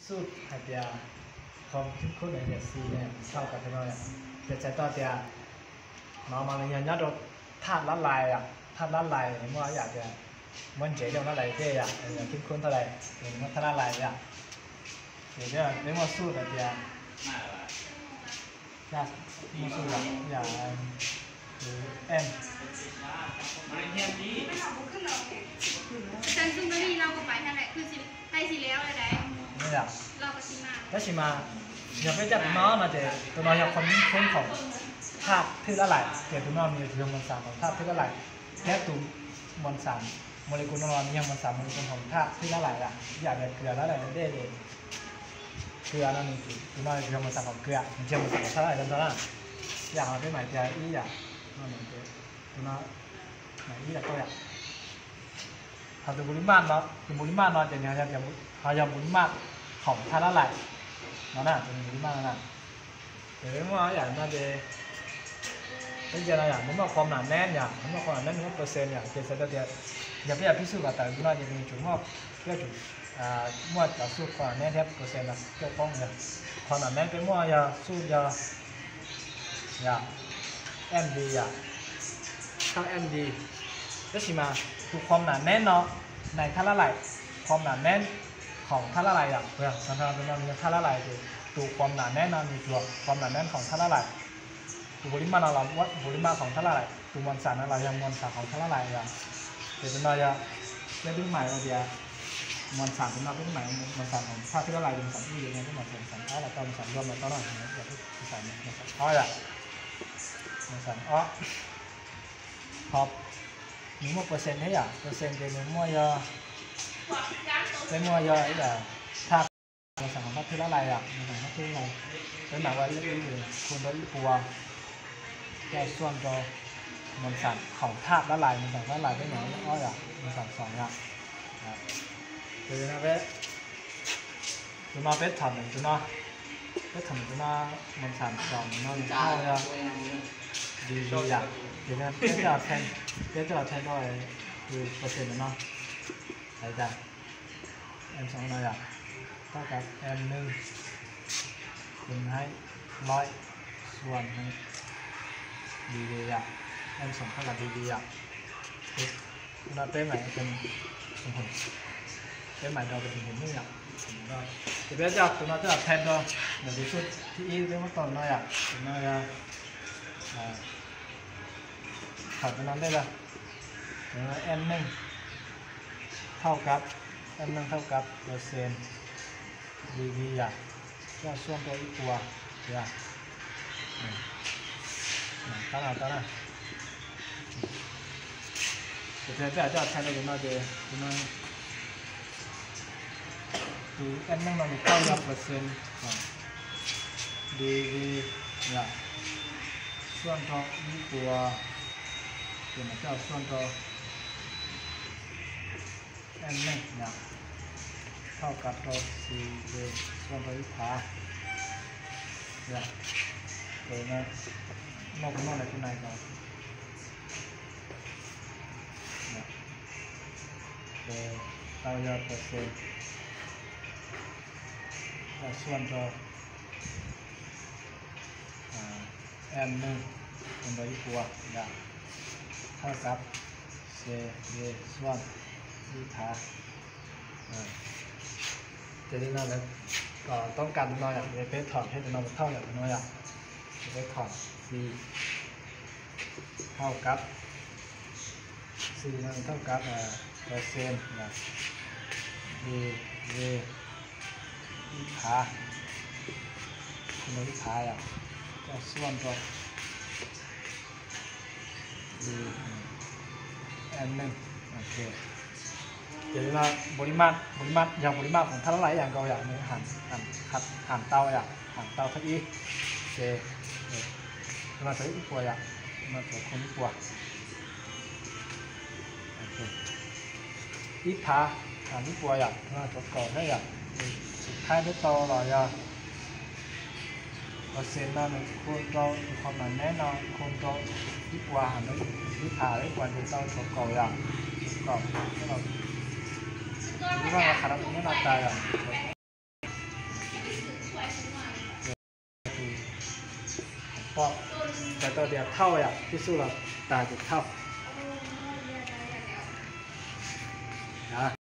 Xub hais tias khom khib khub no tias xi ne, txhaj pas no, ces txhais tau tias no mas nws yog nyob rau thaj lab lais, thaj lab lais muaj yam tias muab ntsev rau lab lais tej yom, khib khub thaj lais, muaj thaj lab lais yom. Ces peb muaj xub hais tias, muaj xub yom, yam, em, tab sis mas yog peb coj tus no no ces tus no yog khom khib khub khoom thaj thwj lab lais, ces tus no nws yog mos xam khoom thaj thwj lab lais, thiab tus mos xam molecular no los nws yog mos xam molecular khoom thaj thwj lab lais, yam tias kws lab lais dej ces kws no nws, tus no yog mos xam khoom kws, nws tsis yog mos xam khoom thaj lab lais ntau na. Yam no peb mam tias ib yam, tus no ib yam tau yom. Ho tus npu li maj no, tus npu li maj no ces nws ho yog npu li maj khoom thaj lab lais no na, tus npu li maj no na. Ces peb muaj yam no ces peb ntsia no yom, nws muaj khom nam neb yom, nws muaj khom nam neb, nws muaj percent yom, ces txhais tau tias yog peb yog phib xub kom tawm no ces nws tsum muaj, peb tsum muaj cov xub khom nam neb thiab percent no coj poob yom. Khom nam neb peb muaj yog xub yog mv yom, thaj mv. Tab sis mas tus khom nam neb no nais thaj lab lais, khom nam neb khoom thaj lab lais yom, thaj lab lais ces tus khom nam neb no nws tsuas khom nam neb khoom thaj lab lais. Tus npu li maj no los npu li maj khoom thaj lab lais, tus mos xam no los yog mos xam khoom thaj lab lais yom. Ces tus no yog peb twb maim tias mos xam, tus no peb twb maim mos xam khoom thaj thwj lab lais, mos xam ib no, mos xam ob los tau, mos xam luam los tau no, mos xam ob yom, mos xam ob. Ho nws muaj percent thiab yom, percent ces nws muaj yog, peb muaj yog ib yam thaj mos xam khoom thaj thwj lab lais yom, mos xam khoom thaj thwj lab lais, peb maim ua ib, ib, khum rau ib puas, coj xuam rau mos xam khoom thaj lab lais, mos xam khoom thaj lab lais peb maim ua ib ob yom, mos xam xoom yom. Ces no peb, tus no peb thom tus no, peb thom tus no, mos xam xoom no nws thauj yog degree yom. Ces peb coj, peb coj theej rau tus percent no, hais tias em xoom no yom, thauj kas em neeg, em hai, loj, xuam neeg, degree yom, em xoom thauj kas degree yom. Tus no peb maim ua tus, peb maim rau tus hum neej yom. Ces peb coj tus no coj theej rau ntawm tus xub thib ib peb muab tau no yom, tus no yog thaum tus no ntej, tus no em neeg thauj kas, em neeg thauj kas percent degree yom, coj xuam rau ib puas yom. Tab no, tab na. Ces peb coj theej rau tus no ces tus no, tus em neeg no nws thauj yog percent degree yom, xuam rau ib puas, ces mas coj xuam rau em neeg yom, thauj kas rau xi de xuam rau ib phav yom. Ces no, no kuv no lawm tus nais ko, ces tau yog percent, coj xuam rau em neeg, xuam rau ib puas yom, thauj kas xi de xuam ib phav. Ces li no lawv kom toob kas tus no yom, ces peb thom thiab tus no mus thauj yom, tus no yom, ces peb thom xi thauj kas, xi no thauj kas percent yom, de, de ib phav, de ib phav yom, coj xuam rau em neeg. Ok, ces li no npu li maj, npu li maj yog npu li maj khoom thaj lab lais ib yam nkaus yom, nws ham tau yom, ham tau thawj ib, ces tus no tsuas ib puas yom, tus no tsuas khum ib puas. Ib phav ham ib puas yom, tus no tsuas kaum thiab yom. Xus thaib peb tau los yog percent no nws khum rau tus khom nam neb no khum rau ib puas ham ib phav ib puas ces tau tsuas kaum yom, tsuas kaum. Lub vaj no qhas rau tus nyob no tas yom, Pom, hais tau tias thauj yom, tib xub los tas ces thauj.